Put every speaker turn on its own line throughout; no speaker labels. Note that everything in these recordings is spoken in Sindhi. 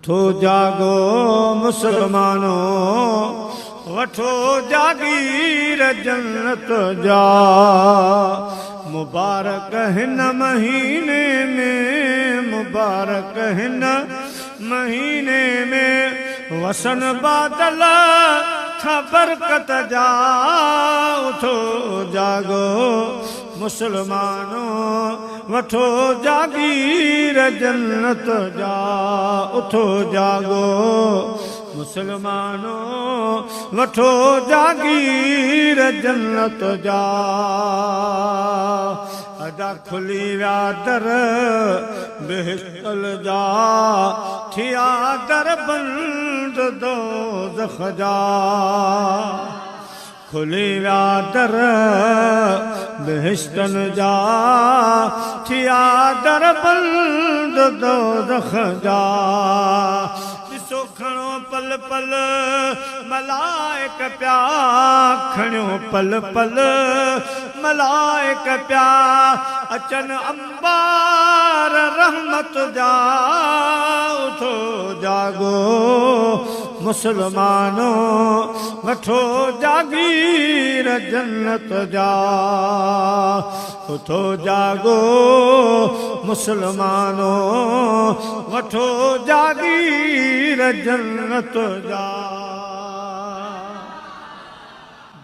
اٿو جاڳو مسلمانو وٺو جاگير جنت جا مبارڪ هن مهيني ۾ مبارڪ هن مهيني ۾ وسن بادل ٿا برڪت جا اٿو جاڳو مسلمانو وٺو جاگير جنت جا اٿو جاڳو مسلمانو وٺو جاگير جنت جا ادا کلي ويا در بهشتل جا ٿيا در بند دوزخ جا کلي ويا در بهشتن جا، ٿيا در بند دوزخ جا. ڏسو کڻو پل پل ملائڪ پيا، کڻيو پل پل ملائڪ پيا، اچن انبار رحمت جا. اٿو جاڳو مسلمانو وٺو جاگير جنت جا. اٿو جاڳو مسلمانو وٺو جاگير جنت جا.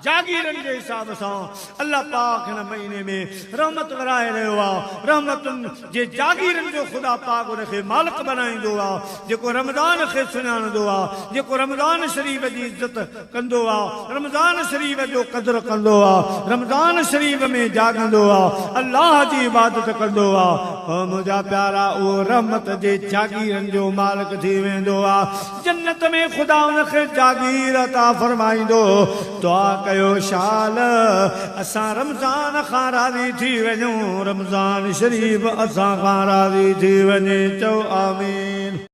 جاگيرن جي حساب سان الله پاڪ هن مهيني ۾ رحمت ورهائي رهيو آ. رحمتن جي جاگيرن جو خدا پاڪ ان کي مالڪ بنائيندو آ جيڪو رمضان کي سڃاڻندو آ، جيڪو رمضان شريف جي عزت ڪندو آ، رمضان شريف جو قدر ڪندو آ، رمضان شريف ۾ جاڳندو آ، الله جي عبادت ڪندو آ. او منهنجا پيارا اهو رحمت جي جاگيرن جو مالڪ ٿي ويندو آ. جنت ۾ خدا ان کي جاگير عطا فرمائيندو. دعا ڪيو شال اسان رمضان کان راضي ٿي وڃون، رمضان شريف اسان کان راضي ٿي وڃي، چئو آمين.